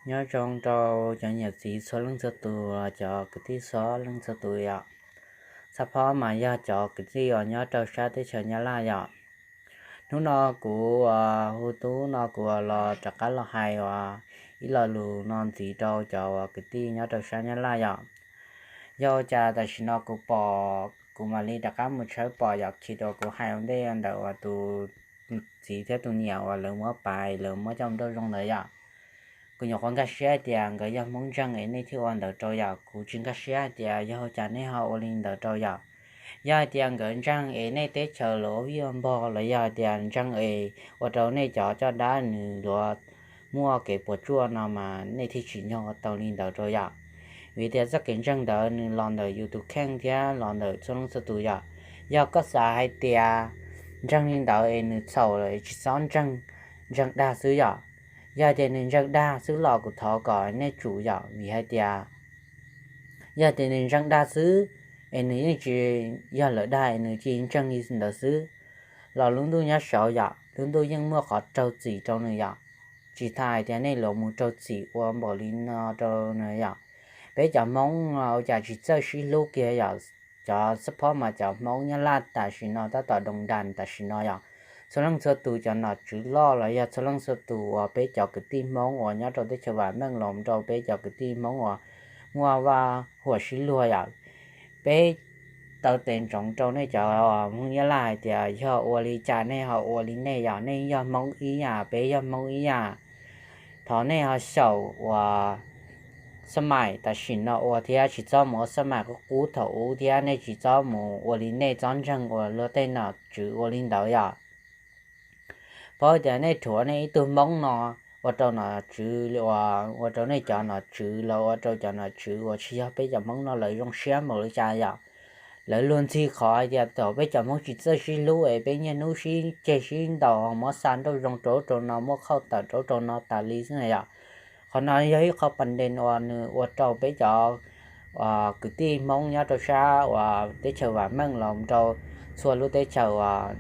Nyob zoo rau cov niam txiv txhua leej txhua tus, cov kwv tij txhua leej txhua tus yom. Txhaj phob mas yog cov kwv tij uas nyob rau sab teb chaws Nyab Laj yom. Hnub no kuv hu tub no kuv los rov qab los hais uas ib lo lus no ntxiv rau cov uas kwv tij nyob rau sab Nyab Laj yom. Yog ua cas tam sim no kuv pom kuv mam li rov qab mus tshawb pom yom, chim rau kuv hais ua ntej ntawm uas tus txiv thiab tus niam uas lawv muab pais lawv muab coj mus nrauj zoo ntawd yom. Kuv nyuam qhuav nkag siab hais tias nkawd yog Hmoob ntseeg es nej thiaj ua ntawd rau yom, kuv tsis nkag siab hais tias yog ua cas nej ho ua li ntawd rau yom. Yog hais tias nkawd ntseeg es nej teb chaws los ua vij ua npog los yog hais tias ntseeg es ua rau nej cov coj dab nws luav muaj kev puas tsuaj no mas nej thiaj tsim nyog ua tau li ntawd rau yom. Vim tias txoj kev ntseeg ntawd nws los ntawm yus tus kheej thiab los ntawm txhua leej txhua tus yom. Yog koj xav hais tias ntseeg li ntawd es nws txhaum lawm es tsis txhob ntseeg, ntseeg dag xwb yom. Yog hais tias nws ntseeg dag xwb los kuv thov kom nej tsum yom, vim hais tias yog tias nws ntseeg dag xwb es nws yeej tsis yog lawv dag es nws cia li ntseeg li ntawd xwb los lub ntuj nyob saud yom, lub ntuj yeej muaj qhov raug txim rau nws yom. Tsis tas hais tias nej luav mus raug txim ua npaum li no rau nws yom. Peb cov Hmoob ua cas tsis txawj sib hlub kiag yom. Cov xab phob mas cov Hmoob Nyab Laj tam sim no tab tom doos das tam sim no yom. Txhua leej txhua tus cov nom tswv loj los yog txhua leej txhua tus uas peb cov kwv tij Hmoob uas nyob rau teb chaws vam meej los rau peb cov kwv tij Hmoob uas muaj vaj huam sib luag yom. Peb taw tes ntsoov rau nej cov Hmoob Nyab Laj hais tias yog ua li cas nej ho ua li nej yom, nej yog Hmoob ib yam peb yog Hmoob ib yam. Thov nej ho xyaum uas xab maim tam sim no ua thiab tsis txhob mus ua xab maim qub qub thaum ub thiab nej tsis txhob mus ua li nej txhob ntseeg uas luag tej nom tswv ua li ntawd yom. Paub tias nej rhuav nej ib tug Hmoob no ua rau nom tswv, ua rau nej cov nom tswv los ua rau cov nom tswv uas tsis yog peb cov Hmoob no lawv zoo siab npaum li cas yom. Lawv luag ntxhi qhov hais tias thaum peb cov Hmoob tsis txawj sib hlub es peb niaj hnub sib ceg sib ntaus muab xa nrauj zoo rau ub rau no muab khauj tawm rau ub rau no tas li xwb na yom. Qhov no yog ib qho pas ntes uas nws ua rau peb cov kwv tij Hmoob nyob rau sab uas teb chaws vam meej los rau txhua lub teb chaws uas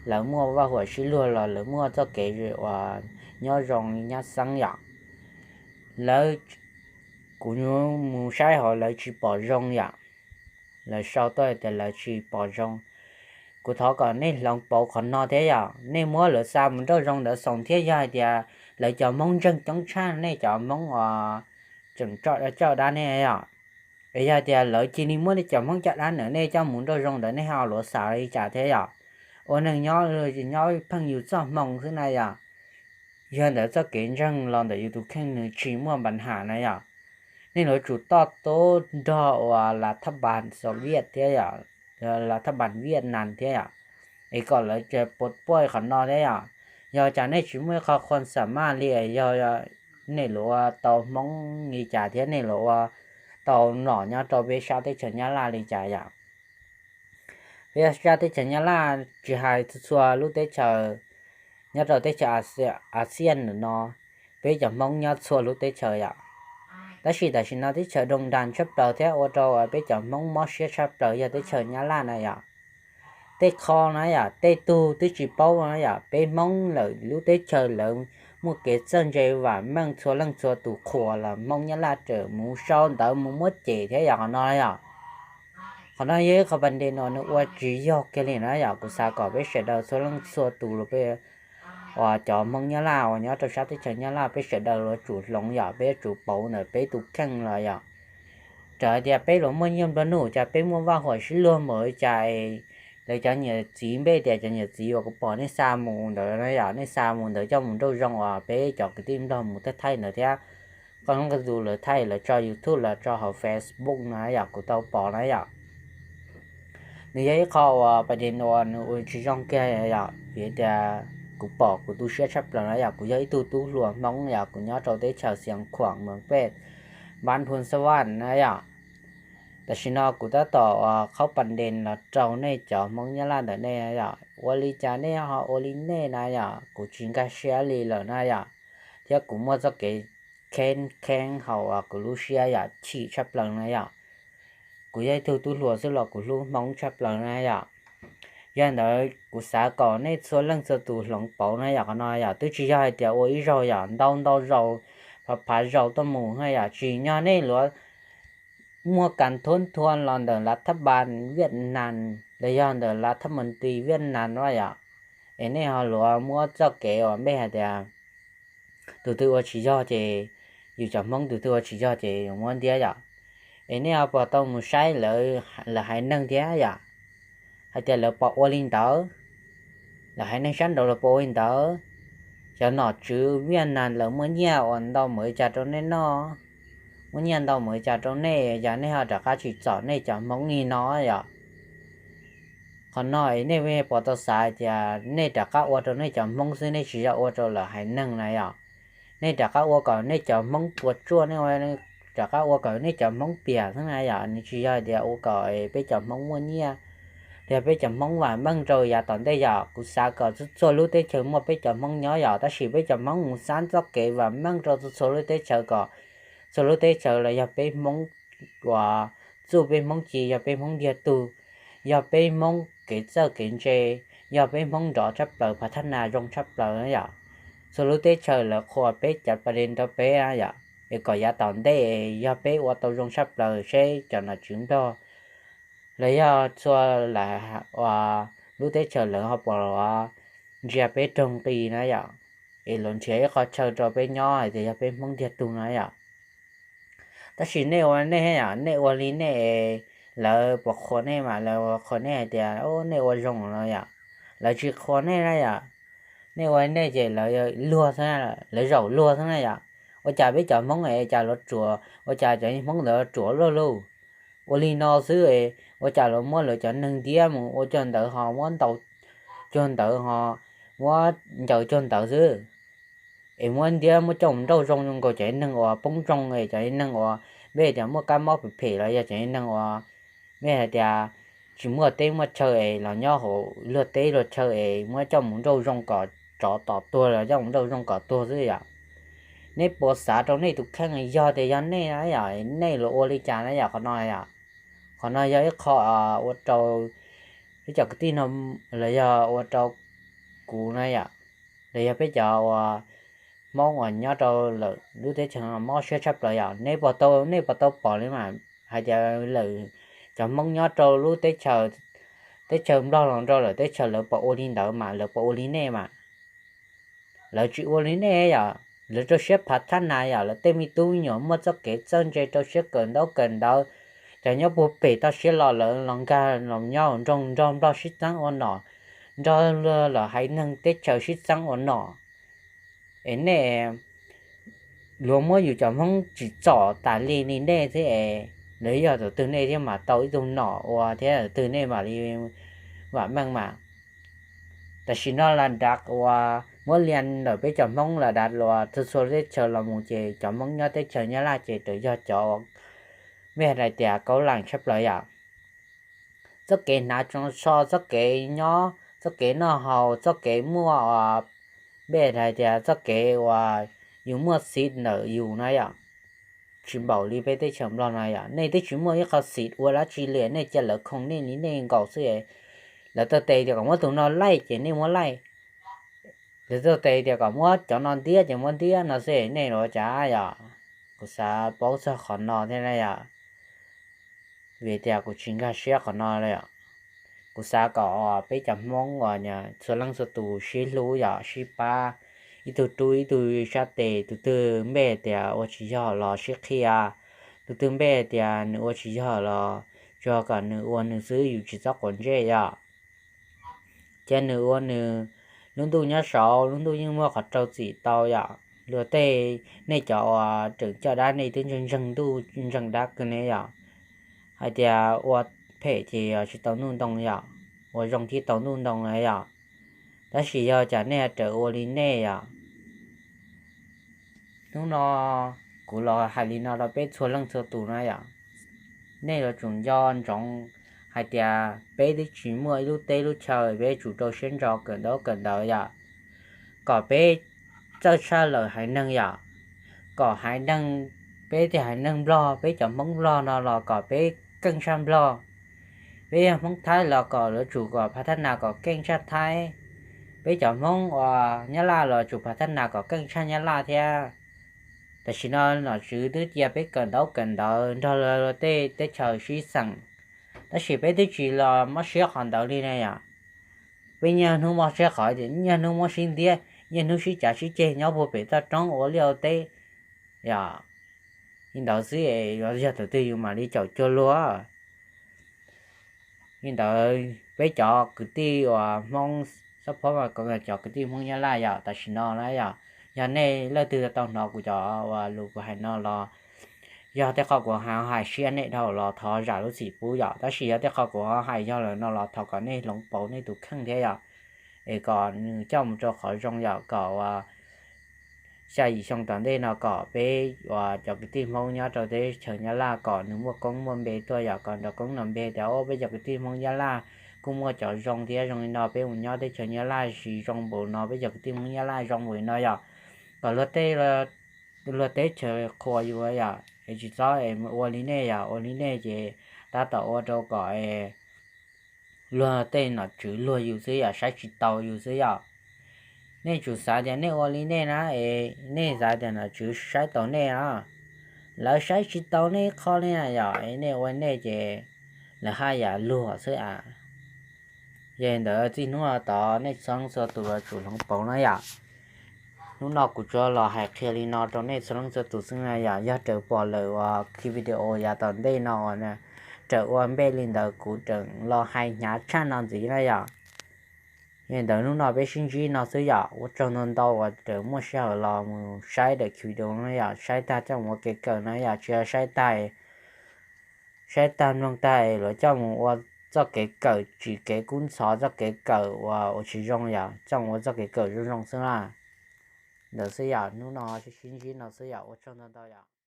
lawv muaj vaj huam sib luag los lawv muaj txoj kev uas nyob zoo nyab xeeb yom. Lawv, kuv mus saib hauv lawv tsis pom zoo yom. Lawv sau tuaj tias lawv tsis pom zoo. Kuv thov kom nej hloov pauv qhov no thiab yom, nej muab lawv xa mus nrauj zoo ntawd xoo thiab yog hais tias lawv cov Hmoob ntseeg coob tshaj nej cov Hmoob uas tseem coj dab nej yom. Es yog hais tias lawv cia li muab nej cov Hmoob coj dab ntawm nej coj mus nrauj zoo ntawd nej ho luav xav li cas thiab yom. Ua neeg nyob, nyob pheej yus txoj hmoo xwb na yom. Yog ntawd txoj kev ntseeg los ntawm yus tus kheej nws tsis muaj npa nham na yom. Nej yuav tsum toj tub nrog uas lav thaj npas Soviet thiab yom, lav thaj npas Vietnam thiab yom, es kom lawv puaj qhov no thiab yom. Yog cas nej tsis muaj ib qho khuam xam maj li, yog nej luav ua tau Hmoob li cas thiab nej luav ua tau nom nyob rau peb sab teb chaws Nyab Laj li cas yom. Peb sab teb chaws Nyab Laj tsis hais txhua lub teb chaws nyob rau teb chaws Asia ntawm no, peb cov Hmoob nyob txhua lub teb chaws yom. Tab sis tam sim no teb chaws doos das tshaj plaws thiab ua rau peb cov Hmoob mob siab tshaj plaws yog teb chaws Nyab Laj na yom. Tej qho na yom, tej tug twb tsis paub na yom, peb Hmoob lawm lub teb chaws lawv muaj kev txawj ntse vam meej txhua leej txhua tus qhuas los Hmoob Nyab Laj tseem mus sau ntawv mus muab cem thiab yom qhov no yom. Qhov no yog ib qho pas ntes no nws ua tsis yog kiag li na yom. Kuv xav kom peb sawv daws txhua leej txhua tus los peb uas cov Hmoob Nyab Laj uas nyob rau sab teb chaws Nyab Laj peb sawv daws yuav tsum hloov yom, peb yuav tsum pauv ntawm peb tus kheej los yom. Raws hais tias peb los muaj nyiaj nplua nuj cas peb muaj vaj huam sib luag npaum li cas es lawv cov niam txiv npe tias cov niam txiv uas kuv pom nej xa mus ntawd na yom, nej xa mus ntawd coj mus nrauj zoo uas peb cov kwv tij Nplog mus teb thaij ntawd thiab. Qhov no tus lawv thaij lawv tso YouTube los tso hauv Facebook no yom, kuv tau pom na yom. Nws yog ib qho uas pas ntes uas nws ua tsis zoo kiag yom, vim tias kuv pom kuv tu siab tshaj plaws na yom. Kuv yog ib tug tub hluas Hmoob yom, kuv nyob rau teb chaws Xiav Khuam Mees Pej, npab Phoo Xab Vaj na yom. Tam sim no kuv tab tom uas qhaub pas ntes los rau nej cov Hmoob Nyab Laj ntawm nej yom, ua li cas nej ho ua li nej na yom, kuv tsis nkag siab li lawm na yom. Thiab kuv muaj txoj kev kheeb kheeb hauv uas kuv lub siab yom, chim tshaj plaws na yom. Kuv yog ib tug tub hluas xwb los kuv hlub Hmoob tshaj plaws na yom. Yog ntawd kuv xav kom nej txhua leej txhua tus hloov pauv na yom, qhov no yom twb tsis yog hais tias ua ib zaug yom, ntau ntau zaus phav zaus tuaj mus na yom, tsis yog nej luav muaj kas thuab nthua los ntawm lav thab npas Viaj Nam los yog ntawm lav thab mas nti Viaj Nam no yom, es nej ho luav muab txoj kev uas npe hais tias tus twg ua tsis yog ces yus cov Hmoob, tus twg ua tsis yog ces yus muab ntiab yom. Es nej ho puas tau mus saib lawv haiv neeg thiab yom, hais tias lawv puas ua li ntawd, lawv haiv neeg sab nraud lawv puas ua li ntawd. Cov nom tswv Viaj Nam lawv muaj nyiaj uas ntau npaum li cas rau nej noj, muaj nyiaj ntau npaum li cas rau nej, yog nej ho rov qab tsis txom nej cov Hmoob li no yom. Qhov no nej puas tau xav hais tias nej rov qab ua rau nej cov Hmoob xwb, nej tsis yog ua rau lawv haiv neeg na yom. Nej rov qab ua kom nej cov Hmoob puas tsuaj, nej rov qab ua kom nej cov Hmoob piam xwb na yom, nws tsis yog hais tias ua kom peb cov Hmoob muaj nyiaj, yog peb cov Hmoob vam meej rau yav tom ntej yom. Kuv xav kom txhua txhua lub teb chaws muaj peb cov Hmoob nyob yom, tab sis peb cov Hmoob mus xab txoj kev vam meej rau txhua txhua lub teb chaws kom txhua lub teb chaws los yog peb Hmoob uas txuj peb Hmoob ci, yog peb Hmoob ntiag tug, yog peb Hmoob kev txawj kev ntse, yog peb Hmoob nrov tshaj plaws, phav thab nas zoo tshaj plaws na yom. Txhua lub teb chaws lawv qhuas peb cov pas de nrog peb na yom, es kom yav tom ntej yog peb ua tau zoo tshaj plaws seb cov nom tswv Nplog los yog txhua lub teb chaws lawv ho puas ntsia peb raug nqi na yom, es luag nrhiav ib qho chaw rau peb nyob hais tias yog peb Hmoob ntiag tug no yom. Tab sis nej ua nej yom, nej ua li nej, lawv puas qhuas nej mas lawv qhuas nej hais tias nej ua zoo no yom. Lawv tsis qhuas nej na yom. Nej ua nej ces lawv luag xwb, lawv zaum luag xwb na yom. Ua cas peb cov Hmoob es cas luag ruam, ua cas cov Hmoob ntawd ruam luaj luj. Ua li no xwb, ua cas luag muab lawv cov neeg ntiab mus ua cuag ntawd ho muab ntaus cuag ntawd ho muab ncaws cuag ntawd xwb. Es muab ntiab muab coj mus nrauj zoo nkaus cov neeg uas poob zoo es cov neeg uas npe tias muaj kab mob phem phem los yog cov neeg uas npe hais tias tsis muaj teb muaj chaw es los nyob hauv luag teb luag chaw es muab coj mus nrauj zoo kom tsov tom tuag los coj mus nrauj zoo kom tuag xwb yom. Nej puas xav rau nej tus kheej yog tias yog nej na yom, nej los ua li cas na yom qhov no yom. Qhov no yog ib qho ua rau peb cov kwv tij no los yog ua rau kuv na yom, los yog peb cov uas Hmoob uas nyob rau lawm lub teb chaws no mob siab tshaj plaws yom. Nej puas tau, nej puas tau pom li mas hais tias lawm cov Hmoob nyob rau lub teb chaws, teb chaws Nplog los rau lawm teb chaws lawv puas ua li ntawd mas lawv puas ua li nej mas. Lawv tsis ua li nej yom, lawv rau siab phav thab nas yom, lawv tej me tub me nyuam muaj txoj kev txawj ntse rau siab kawm ntaub kawm ntawv. Cov nyob puag pem toj siab los lawv los nkag los nyob nrog nrog Nplog sib txeeb ua nom, nrog luag los haiv neeg teb chaws sib txeeb ua nom. Es nej luag muab yus cov Hmoob tsim txom tas li li nej xwb es, lawv yog tus twg nej thiaj mam tau ib tug nom ua thiab tus twg nej mam li vam meej mas. Tam sim no las dav uas muab lia ntawm peb cov Hmoob las dav uas txhua txhua teb chaws los mus ces cov Hmoob nyob teb chaws Nyab Laj ces tsuas yog cov uas npe hais tias kaub lam tshaj plaws yom. Txoj kev hnav tso, txoj kev nyob, txoj kev noj haus, txoj kev muaj uas npe hais tias txoj kev uas yus muaj xim ntawm yus na yom, tsis npaum li peb teb chaws Nplog no yom. Nej twb tsis muaj ib qho xim ua dab tsi li, nej cia lawv khoom nej li nej nkaus xwb. Lawv taw tes tias kom muab tus no laij ces nej muab laij, lawv taw tes tias kom muab cov no ntiab ces muab ntiab no xwb, nej los ua cas yom? Kuv xav paub txog qhov no thiab na yom, vim tias kuv tsis nkag siab qhov no li. Kuv xav kom peb cov Hmoob uas txhua leej txhua tus sib hlub yom, sib pab, ib tug rub ib tug sab tes, tus twg npe tias ua tsis yog los sib qhia, tus twg npe tias nws ua tsis yog los tsuas kom nws ua nws xwb, yus tsis txhob quav ntsej yom. Cia nws ua nws, lub ntuj nyob saud, lub ntuj yeej muaj qhov rau txim tau yom. Luag tej, nej cov uas tseem coj dab nej twb ntseeg ntseeg ntuj ntseeg dab kawg ne yom. Hais tias ua phem ces tsis tau ntuj ntoo yom, ua zoo thiaj tau ntuj ntoo na yom. Tab sis yog cas nej rawm ua li nej yom. Hnub no kuv los hais li no rau peb txhua leej txhua tus na yom. Nej yuav tsum nco ntsoov hais tias peb twb tsis muaj ib lub teb lub chaw, peb tsum rau siab ntso kawm ntaub kawm ntawv yom, kom peb txawj tshaj lawm haiv neeg yom, kom haiv neeg, peb tej haiv neeg Nplog, peb cov Hmoob Nplog no los kom peb keej tshaj Nplog. Peb yog Hmoob Thaib los kom yuav tsum kom phav thab nas kom keej tshaj Thaib. Peb cov Hmoob uas Nyab Laj los tsum phav thab nas kom keej tshaj Nyab Laj thiab. Tam sim no nom tswv twb cia peb kawm ntaub kawm ntawv nrog luag tej teb chaws sib xeem, tab sis peb twb tsis los mob siab qhov ntawd li ne yom. Peb niaj hnub mob siab qhov tias niaj hnub muab sib ntiab, niaj hnub sib cav sib ceg nyob puag pem toj roob ua liaj ua teb yom. Li ntawd xwb es yuav yog thaum twg yus mam li caum cuag luag. Li ntawd peb cov kwv tij uas Hmoob xab phob, cov kwv tij Hmoob Nyab Laj yom, tam sim no na yom, yog nej leej twg tau hnov kuv cov uas lus kuv hais no los, yog tej qho kuv ho hais siab nej dhau los thov zam lub txim pub yom, tab sis yog tej qho kuv ho hais yog lawm no los thov kom nej hloov pauv nej tus kheej thiab yom, es kom nws coj mus rau qhov zoo yom, kom uas xya yim xyoo tom ntej no kom peb uas cov kwv tij Hmoob nyob rau teb chaws Nyab Laj kom nws muaj koob muaj npe tuaj yom, kom nrov koob nrov npe tias o peb cov kwv tij Hmoob Nyab Laj kuj muaj cov zoo thiab, zoo li no peb mus nyob teb chaws Nyab Laj tsis zoo npaum no, peb cov kwv tij Hmoob Nyab Laj zoo npaum li no yom, kom luag tej luag teb chaws qhuas yus yom, es tsis txhob es ua li nej yom, ua li nej ces tab tom ua rau kom luag tej nom tswv luag yus xwb yom, saib tsis taus yus xwb yom. Nej tsum xav tias nej ua li nej na es nej xav tias nom tswv saib taus nej os. Lawv saib tsis taus nej ib qho li na yom, es nej ua nej ces lawv haj yam luag xwb a. Yog li ntawd txij hnub no tod nej txhua leej txhua tus yuav tsum hloov pauv na yom. Hnub no kuv tsuas los hais qhia li no rau nej txhua leej txhua tus xwb na yom. Yog raws pom lawm uas ki video yav tom ntej no uas raws ua npej li ntawd kuv raws los hais hnyav tshaj no ntxiv na yom. Yog li ntawd hnub no peb sib ntsib no xwb yom. Ua tsaug ntau ntau uas raws muaj sij hawm los mus saib daim ki video no yom, saib tag coj mus ua kev kawm na yom, tsis yog saib tag saib tag mloog tag es luag coj mus ua txoj kev kawm tsis kev kub ntxhov, txoj kev kawm uas ua tsis zoo yom, coj mus ua txoj kev kawm zoo zoo xwb na. Ntawd xwb yom, hnub no sib ntsib no xwb yom, ua tsaug ntau ntau yom.